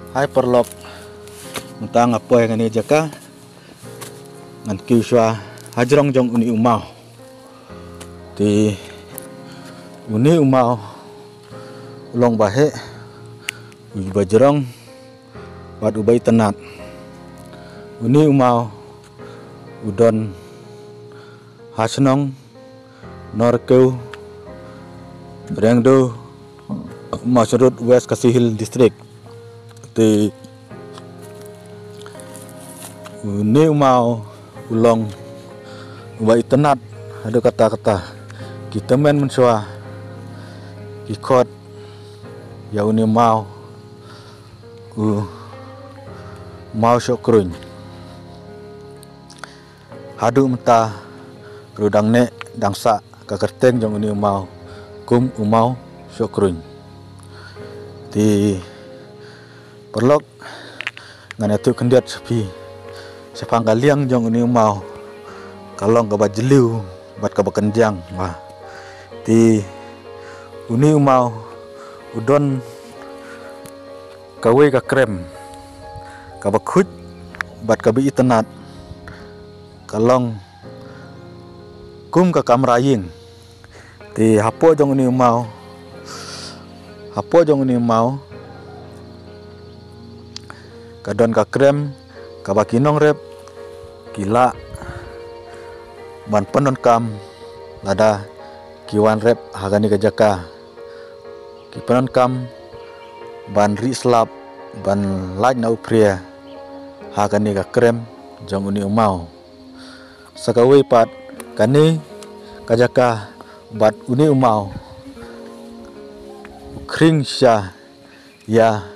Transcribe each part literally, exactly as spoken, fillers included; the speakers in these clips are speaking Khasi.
Hai paralok, mynta nga poi ha kane ka jaka, ngan kiew shuwa hajrong jong une u maw. Te une u maw u long ba heh, uba jrong bad uba itynnad. Une u maw u don ha shnong Norkew, Riangdo, Mawshynrut, West Khasi Hills District. Te une u maw u long uba itynnad haduh katta katta. Ki tymmen mynshuwa ki khot ïa une u maw u Maw Shohkruiñ. Haduh mynta ruh dang neh dang sah ka kyrteng jong une u maw kum u Maw Shohkruiñ. Te paralok, ngan ïathuh khyndiat sha phi shaphang ka liang jong une u maw, ka long kaba jylliew bad kaba kyndiang, wa. Te une u maw u don kawei ka krem kaba khuid bad kaba itynnad, ka long kum ka kamra ïing. Te hapoh jong une u maw, hapoh jong une u maw ka don ka krem kaba ki nongrep ki lah ban pyndonkam lada ki wan rep ha kane ka jaka. Ki pyndonkam ban rieh slap, ban lait na u phria ha kane ka krem jong une u maw. Sa kawei pat, kane ka jaka bad une u maw u khring shisha ïa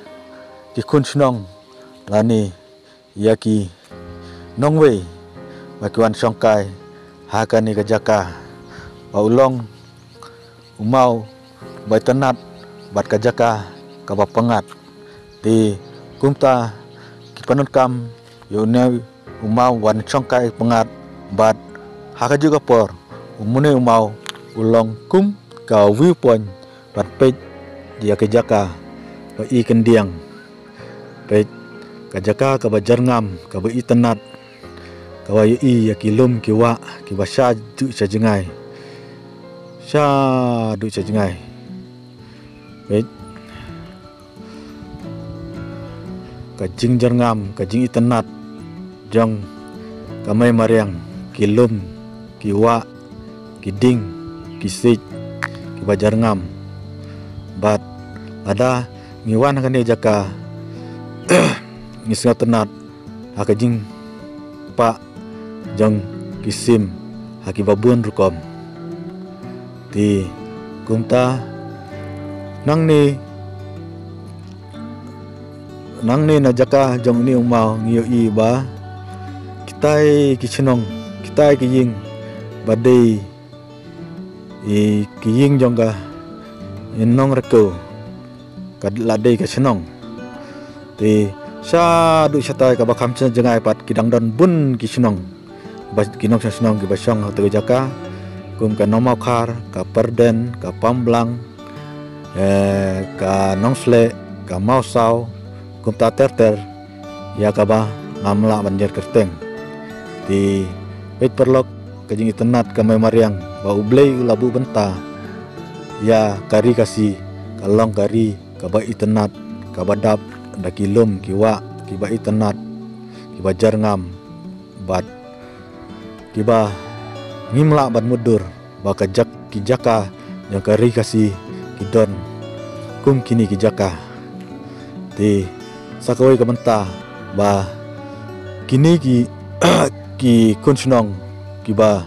ki khun shnong lane ïa ki nongwei ba ki wan shongkai ha kane ka jaka, ba u long u maw ba itynnad bad ka jaka kaba pyngngad. Te kumta ki pyndonkam ïa une u maw ban shongkai pyngngad, bad ha kajuh ka por une u maw u long kum ka view point ban peit ïa ka jaka ba i kyndiang. Peit ka jaka kaba jyrngam, kaba itynnad, kaba ïohi ïa ki lum ki wah kiba shaduh sha jngai, shaduh sha jngai. Peit ka jingjyrngam, ka jingitynnad jong ka Mei Mariang, ki lum, ki wah, ki dieng, ki siej kiba jyrngam. Bad lada ngi wan ha kane ka jaka ngi sngewtynnad ha ka jingpah jong ki sim ha kiba bun rukom. Te kumta nangne, nangne na jaka jong une u maw ngi ïohi ba kitai ki shnong, kitai ki ïing ba dei, i, ki ïing jong ka, i, nong Rakew, ka la dei ka shnong. Te shaduh shatai kaba kham jngai pat ki dang don bun ki shnong, ba ki nongshong shnong kiba shong ha katu ka jaka, kum ka Nongmawkhar, ka Pyrden, ka Pamblang, eh, ka Nongsleh, ka Mawsaw, kumta ter ter, ïa kaba ngam lah ban jer kyrteng. Te peit paralok, ka jingitynnad ka Mei Mariang ba U Blei u la buh bynta ïa ka Ri Khasi ka long ka ri kaba itynnad, kaba dap da ki lum ki wah kiba itynnad, kiba jyrngam bad kiba ngim lah ban mutdur ba ka jak-, ki jaka jong ka Ri Khasi ki don kum kine ki jaka. Te sa kawei ka bynta ba kine ki, ki khun shnong kiba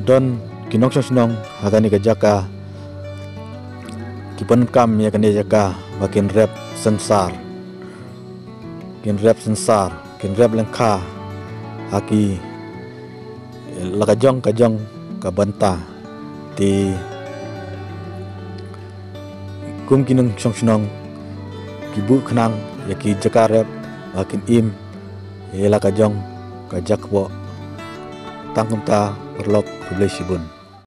don, ki nongshong shnong ha kane ka jaka, ki pyndonkam ïa kane ka jaka ba kin rep synsar. Kin rep synsar, kin rep lyngkha ha ki la ka jong ka jong ka bynta. Te kum ki nongshong shnong ki buh khnang ïa ki jaka rep ba kin im ïa la ka jong ka jakpoh. Tang kumta paralok, khublei shibun.